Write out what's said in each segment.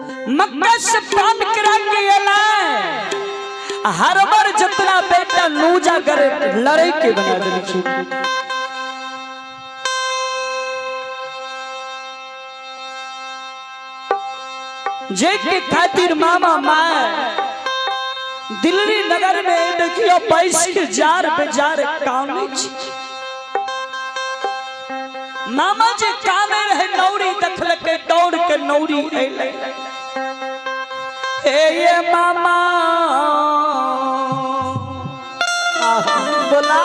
मक्का से पान करा के एला। हर बार जितना बेटा नूजा करे लड़ाई के बना देलखिन। जे के खातिर मामा माँ दिल्ली नगर में देखियो 22 के जार बेजार काने छी। मामा जे काने रहे नौरी देखलकै, दौड़ के नौरी अइलै। हे ये मामा बोला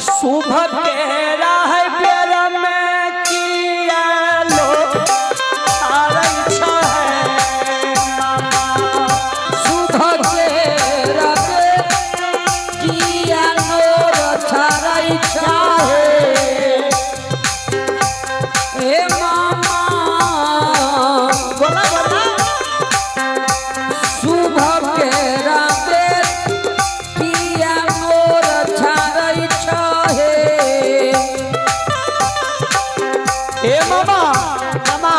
शुभ के राह बेर में किया लो आरन है मामा। शुभ के रबे किया नोर छारै छाहे हे मामा। बोला बोला। शुभ के रबे किया नोर छारै छाहे। हे मामा, मामा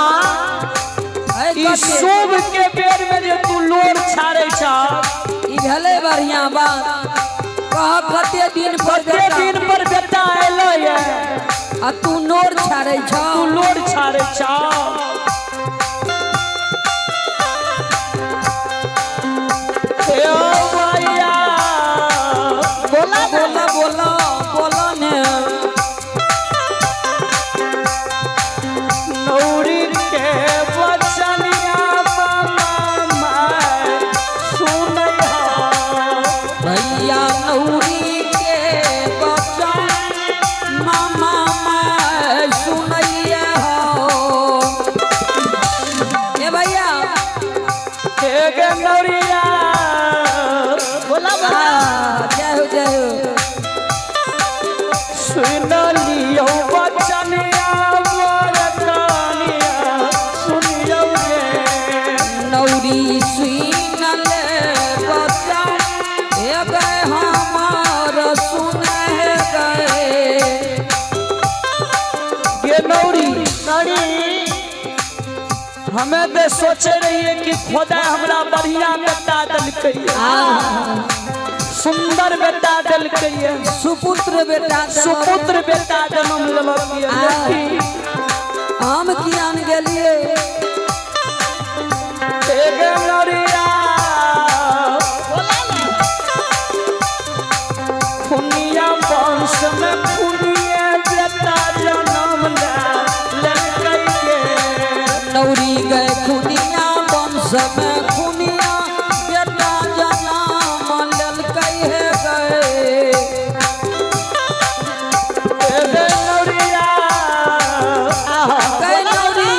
ऐ ई कते शुभ के बेर में जे तू लोर छाड़े छा, ई भेलै बढ़िया बात। कह कते दिन पर कते बेटा दिन पर बेटा एलो ये आ तू नोर छाड़ै छा, तू लोर छाड़े छा। हे ओ भैया बोला बोला बोला बोला ने। नौरी के बचनिया मामा माय सुनै हो। भैया नौरी के बचन मामा मैं सुनैया हो। ए भैया हे गे नौरिया बोला बोला। आ, जय हो जय हो। सुन लियौ बचनिया बरकनिया सुनियौ गे। नौरी सुन ले बचन हे गए हमार सुने गए। गे नौरी, हमें तो सोचे रहिए कि खुदा हमरा बढ़िया बेटा देलकै, सुंदर बेटा देलकै, सुपुत्र बेटा देलक। सुपुत्र बेटा जन्म लेलक ये, लेकिन हम कियान गेलिए। हे गे नौरिया खुनिया वंश में खुनिया बेटा जन्म लेलकै गे। नौरी गए खुनिया वंश में खुनिया बेटा जनम लेलकै हे गए। हे गे नौरिया गए नौरी।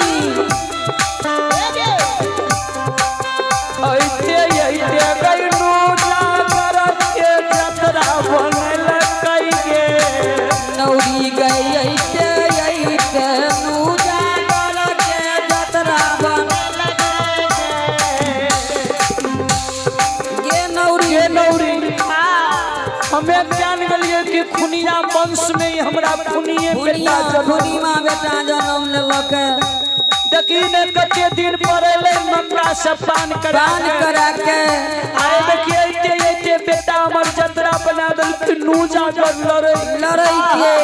ऐते ऐते गैनु जागर के जतरा बनलकै गे। नौरी गए ऐते ऐते नू जागर के जतरा बन गे नौरी। गे नौरी, हमें जान गेलिए कि खुनिया वंश में ही हमरा खुनिये बेटा खुनिया जन्म। खुनिमा बेटा जनम लेलक। देखी ने कते दिन पर एलै मक्का से पान करा पान के। करा के। आए देखिए ऐते ऐते बेटा हमर जतरा बना देलकै नू जागर लड़ै लड़ै के।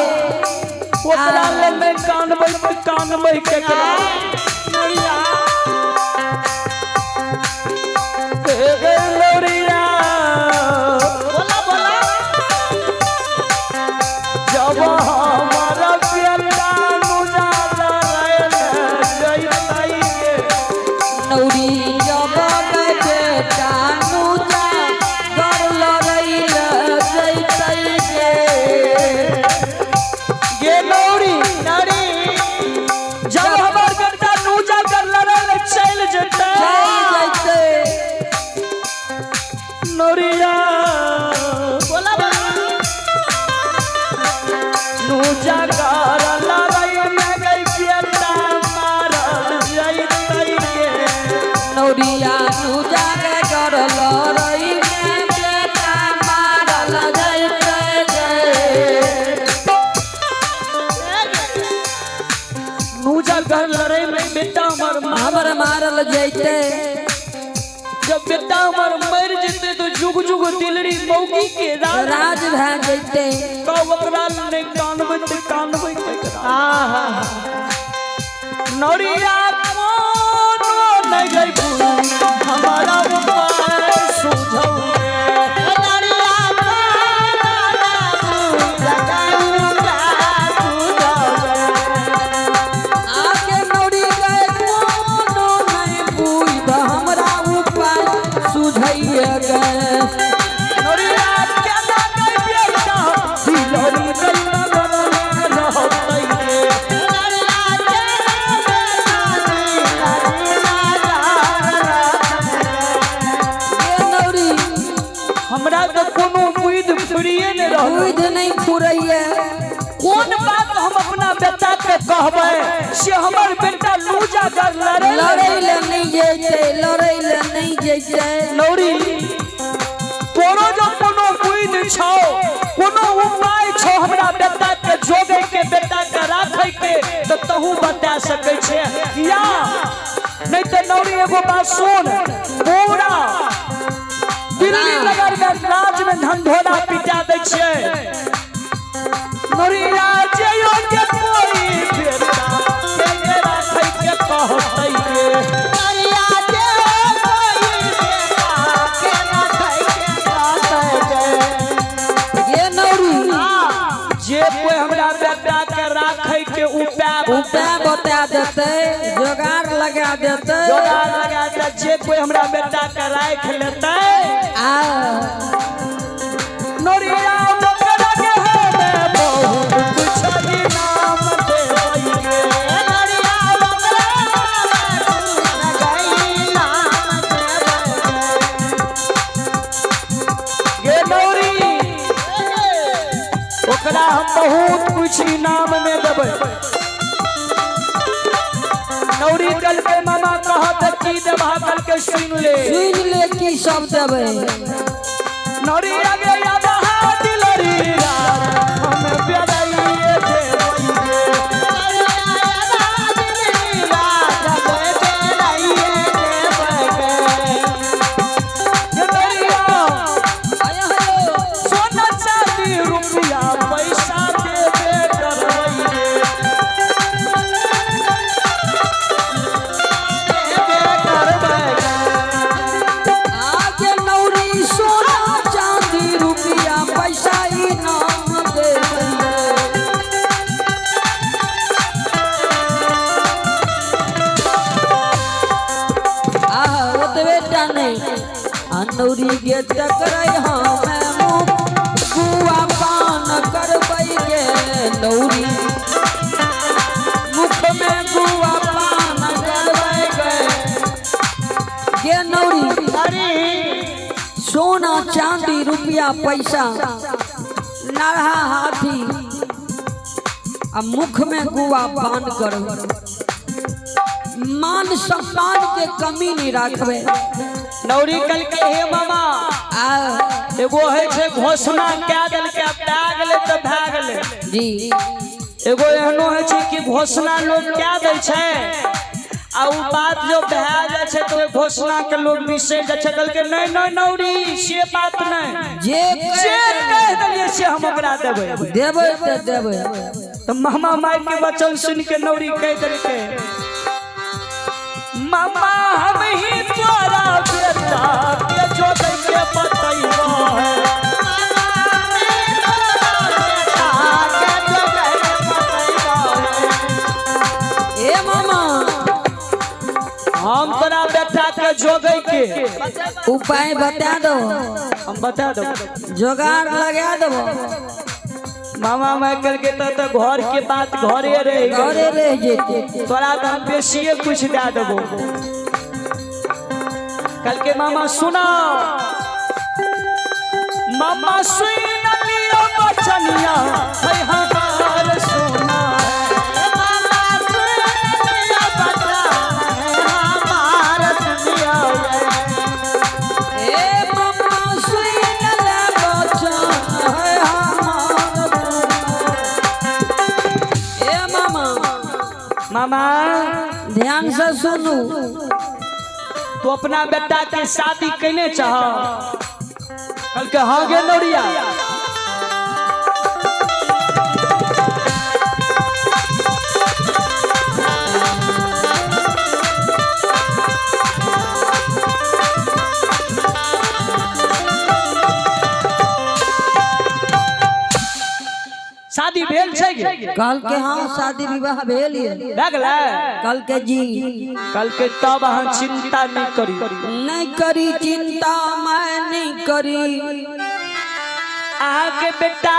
ओकरा लेल नहि कानबै तऽ कानबै केकरा? हे गे लौरिया बोला बोला। जब हमर बेटा नुजा लड़ै जइतै गे। नौरी जब गए बेटा नूजा घर लड़ै ले जैतै गे। गे नौरी, जब हमर बेटा नूजा कर लड़ै नूजागर लड़े में बेटा हमर हमर मारल जैते। जब बेटा हमर मर जेते तो जुग जुग दिलरी मौगी के राज राज भए जैते। का ओकरा नहीं कानबै ते कानबै केकरा। आहा नौरिया कोनो नहीं गई हमारा उपाय सुझौ नरिया आगे नौरी गए कोनो नहीं बुझ हमरा उपाय सुझैया गए। नौरिया केना गई बेटा दिलरी नगर में रहतै रे। ये नौरी हमरा तऽ कोनो उम्मीद फ्रीए नहि रहल। बुझ नहीं फुरैया। कोन बात हम अपना बेटा के कहबै से हमर बेटा लूजागर लड़े लड़ै ले नहीं जैते, लड़ै ले नहीं जैते। नौरी तोरो जो कोनो उम्मीद छौ, कोनो उपाय छौ हमरा बेटा के जोगे के, बेटा के राखे के, तऽ तहू बता सकै छे या नहीं तऽ नौरी एगो बात सुन, पूरा दिल्ली नगर में राज में ढंढोरा पिटा दै छियै। नौरिया जयो के कोई बेटा के राखे के कहतै रे। ये नौरी जे कोई हमरा बेटा के राखे के उपाय उपाय बता देते, जोगाड़ लगा देते। जोगाड़ लगा दे, जे कोई हमरा बेटा के राख लेतै आ नौरिया ओकरा के हमे बहुत कुछ इनाम देबै रे। गे नौरी ओकरा हम बहुत कुछ इनाम में देबै। नौरी कल के मामा कहत की देबा, कल के सुन ले, सुन ले की सब देबै। नौरी आगे याद दिलरी हम बेड़ाइए देबै रे। ये नौरिया आया हेलो। सोना चांदी रुपया पैसा देबे करबै रे। आगे नौरी सोना चांदी रुपया पैसा इनाम देबै। आह ओतबे टा नहीं, आ नौरी गे टकरै हमे मुँह गुआ पान करबै गे नौरी, मुख में गुआ पान करबै गे। गे नौरी सोना चांदी रुपया पैसा नरहा हाथी आ मुख में गुआ पान करो, मान सम्मान के कमी नहीं राखबे। नौरी कल के हे मामा आ एगो है छै घोषणा कए देलकै भए गेलै तऽ भए गेलै। जी एगो एहनो है छै कि घोषणा लोग कए दै छै आ उ बात जो भए जाइ छै तऽ ओहि घोषणा के लोग बिसरि जाइ छै। कहलकै नहीं नहीं नौरी से बात नहीं, जे जे कहि देलियै से हम ओकरा देबै। देबै तऽ देबै। तऽ मामा माय के वचन सुन के नौरी कहि देलकै मामा हम ही तोरा बेटा के जोगे के बतैबो है। ए मामा हम तोरा बेटा के जोगे के उपाय बता दो, हम बता दो, जोगाड़ लगा दो। मामा माय कहलकै तऽ घर के बात घरे रहि गेल, घरे रह जेते। तोरा तऽ हम बेसिए कुछ दए देबो। कहलकै मामा सुना, मामा सुन लियो बचनिया है हमार सोना। ए मामा सुन ले बचन है हमार। ए मामा मामा ध्यान से सुनू। तू अपना बेटा के शादी कैने चाह? कल के हाँ गे नौरिया। शादी भेल छै गे? कल के हाँ शादी विवाह भेल ये। भए गेलै? कल के जी। कल के तब अहाँ चिंता नहीं करी। नहीं करी चिंता मैं नहीं करी। अहाँ के बेटा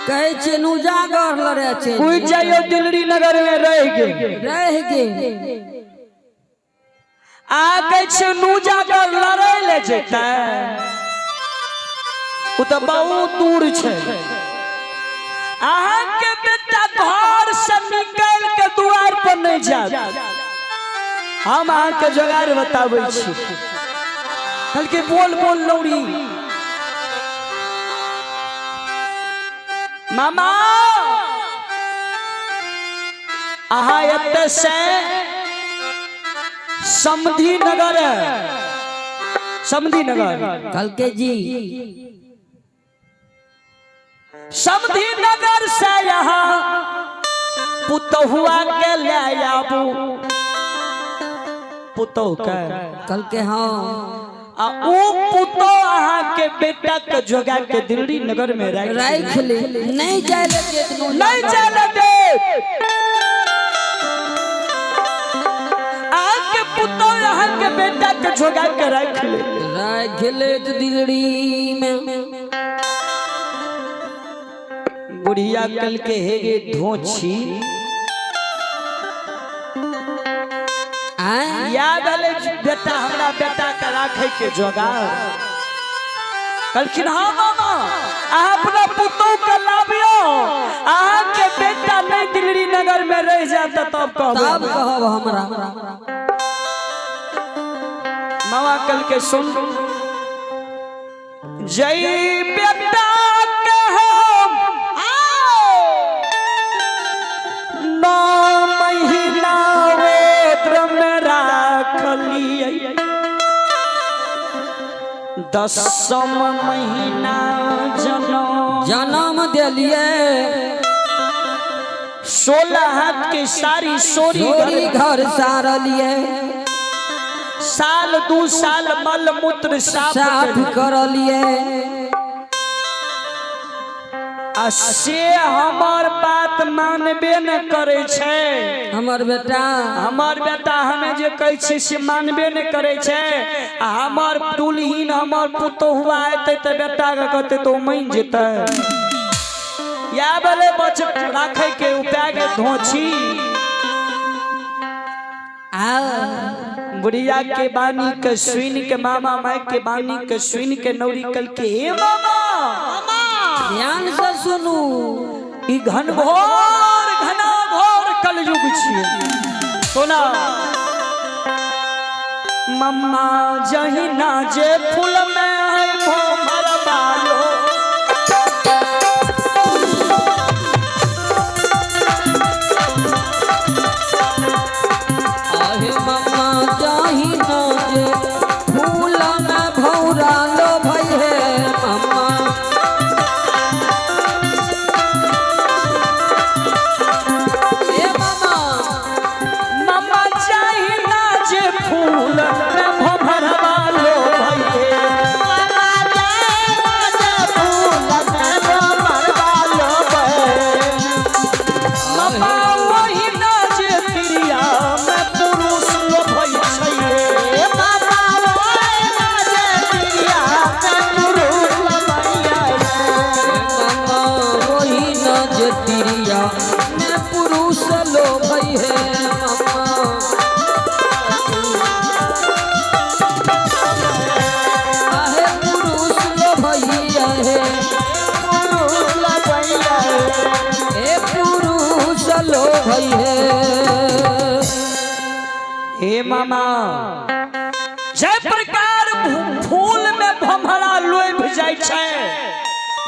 कहे छे नुजागर लड़े छे। कोई जाइयो दिल्ली नगर में रह गेल। रह गेल। आ कहे छे नुजागर लड़े ले जेतै, ओ तो बहुत दूर छे। अहाँ के बेटा घर से निकल के दुआर पर नहीं जात। हम अहाँ के जोगार बताबै छी। कल के बोल बोल लौरी। मामा अहाँ एतऽ से समधी नगर, समधी नगर कल के जी समधी नगर से यहाँ पुतहुआ के ले आबू। पुतहु के कल के हाँ आ ऊ पुतहु अहाँ के बेटा के जोगा के दिल्ली नगर में राख ले। नहीं जाए ले देत। नहीं जाए ले देत। अहाँ के पुतहु अहाँ के बेटा के जोगा के राख ले। राख ले दिल्ली में। बुढ़िया कल के हेगे धोछी याद अले बेटा हमरा बेटा के राखे के जोगार। कहलखिन हाँ मामा अहाँ अपना पुतहु के लाबियो, अहाँ के बेटा नहीं दिल्ली नगर में रह जाता तब कहब। तब कहब हमरा। मामा कल के सुन जय बेटा के हम 9 महीना वेत्र में राखलियै, 10 महीना जनम जनम देलियै, 16 हाथ के सारी सोरी घर सारलियै, साल 2 साल मल मूत्र साफ करलियै। आ से हमर बात मानबे न करे छै। हमर बेटा, हमर बेटा हमें जे कहै छै से मानबे न करे छै। आ हमर दुल्हिन हमर पुतोहुआ एतै तऽ बेटा के कहतै तऽ ओ मानि जेतै। या बोले बच राखे के उपाय के धोछी। बुढ़िया के बानी के सुन के मामा माई के बानी के सुन के नौरी कल के हे मामा ध्यान से सुनू, ई घनघोर घना घोर कलयुग छियै। सुना मम्मा जहिना जे फूल में है भोमर बालो, आहे मम्मा जहिना जे फूल में भौरा लो भई हे मम्मा। ए मामा मम्मा जहिना जे फूल में भोमर बालो भई हे मम्मा जहिना जे फूल में भोमर बालो भई। मम्मा ओहिना जे प्रिया में पुरुष लोभै छै। मम्मा ओहिना जे प्रिया में पुरुष लोभै छै। मम्मा ओहिना जे प्रिया में पुरुष लोभै हे मम्मा। आहे पुरुष लोभै हे, पुरुष लोभै हे पुरुष लोभै हे। हे मामा जय प्रकार फूल में भमरा लोभ जाइ छै,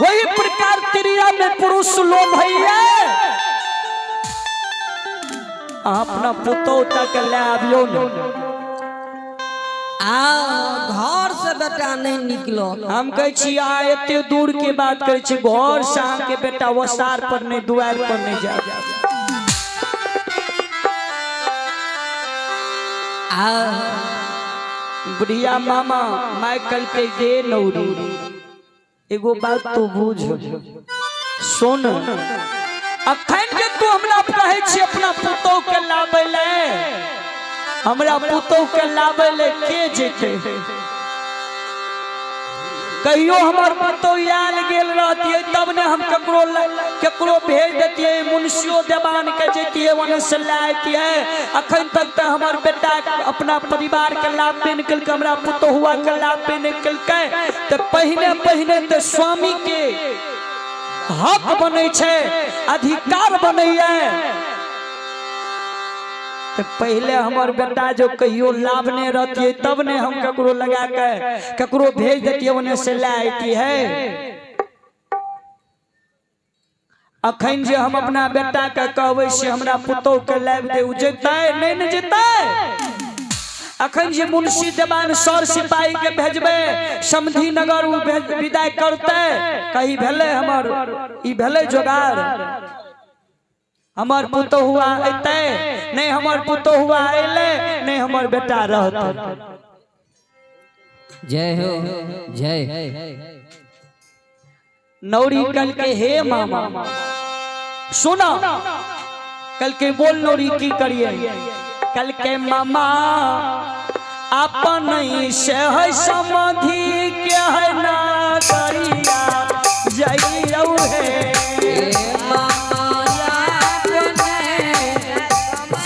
वही प्रकार त्रिया में पुरुष लोभ है। अहाँ अपना पुतोह तक लए आबियौ ने। आ घर से बेटा नहीं निकलो। हम कहै छी अहाँ एते दूर के बात करै छी, घर से अहाँके बेटा ओसार पर नहीं, दुआर पर नहीं जाए। आ बुढ़िया मामा माय कहलकै गे नौरी, एगो बात तू बुझ सुन, अखन जे तू हमरा कहै छी अपना पुतोह के लाबै ले, हमरा पुतोह के लाबै ले के जेतै? कहियो हमर पुतोह आयल गेल रहतियै तब ने हम ककरो ककरो भेज देतियै, मुंशियो देवान के जैतियै ओने से लए अयतियै। अखन तक तऽ हमर बेटा अपना परिवार के लाभबे नहि केलकै, हमरा पुतोहुआ के लाभबे नहि केलकै। तऽ पहिने पहिने तऽ स्वामी के हक बनै छै, अधिकार बनैया। तऽ पहले हमर बेटा जो कहियो लाभ नहीं रहतियै तब ने हम ककरो लगा के ककरो भेज देतियै ओने से लए अयतियै। अखन जे हम अपना बेटा के कहबै से हमरा पुतोह के लाबि दे, उ जेतै नहीं ने जेतै। अखन जे मुंशी देवान सर सिपाही के भेजबै समधी नगर, उ विदाई करतै, कही भेलै हमर ई भेलै जोगार, हमर पुतोहुआ अयतै नहीं, हमर पुतोहुआ अयलै नहीं, हमर बेटा रहतै। जय हो जय। नौरी कल के हे मामा सुना, कल के बोल नौरी की करिए? कल के मामा अपन से है समाधि के है ना करिया जइयौ हे।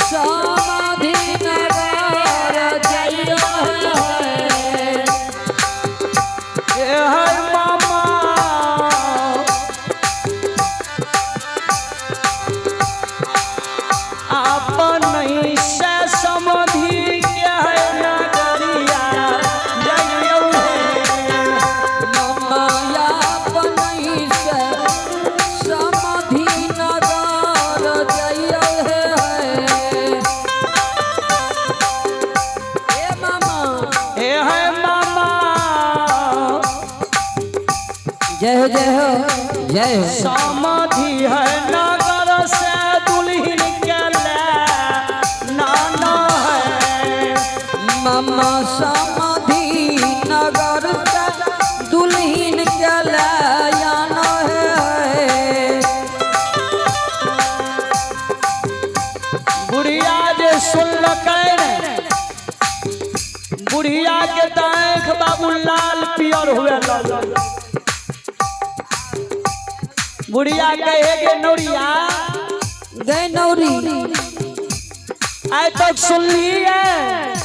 समाधि नगर जइयो है। हे हर मामा अपन से समाधि के है ना करिया जइयौ हे। माया अपने से समाधि नगर जइयो है। हे मामा हे है मामा जय हो जय हो जय हो। समाधि है नगर से दुल्हन के ले नाना है। मामा समाधि नगर से दुल्हन के लाना है। बुढ़िया जे सुनलकै ने, बुढ़िया के तऽ आँखि बाबू लाल पियर हुए लगल। बुढ़िया कहे गे नौरिया, गए नौरी, आइ तक सुनलियै?